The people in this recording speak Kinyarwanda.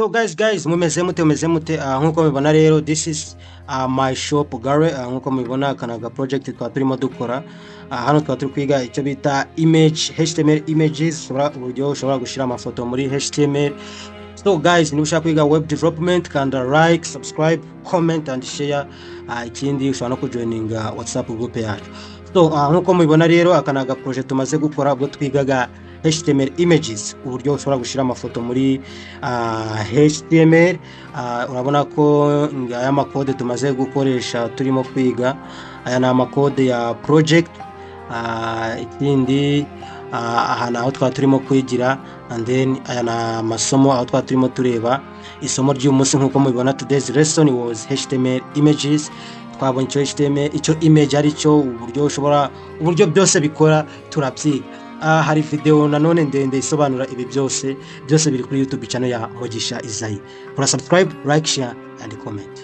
So guys, mumeze mute, mumeze mute? Nkuko mubibona rero, this is my shop gare. Nkuko mubibona, aka ni aga project twaba turimo dukora. Hano twaba turi kwiga icyo bita image, HTML images, uburyo ushobora gushyira amafoto muri HTML. So guys, niba ushaka kwiga web development, kanda like, subscribe, comment and share. Ikindi ushobora no kujoininga WhatsApp group yacu. So nkuko mubibona rero, aka ni aga project tumaze gukora ubwo twigaga HTML images, uburyo ushobora gushyira amafoto muri HTML. Urabona ko aya makode tumaze gukoresha turimo kwiga, aya ni amakode ya project. Ikindi, aha ni aho twaba turimo kwigira, and then aya ni amasomo aho twaba turimo tureba isomo ry'uyu munsi. Nk'uko mubibona, today's lesson was HTML images. Twabonye icyo HTML, icyo image ari cyo, uburyo ushobora, uburyo byose bikora, turabyiga. Hari video nanone ndende isobanura ibi byose. Byose biri kuri YouTube channel ya Mugisha Isaie. Kora subscribe, like, share and comment.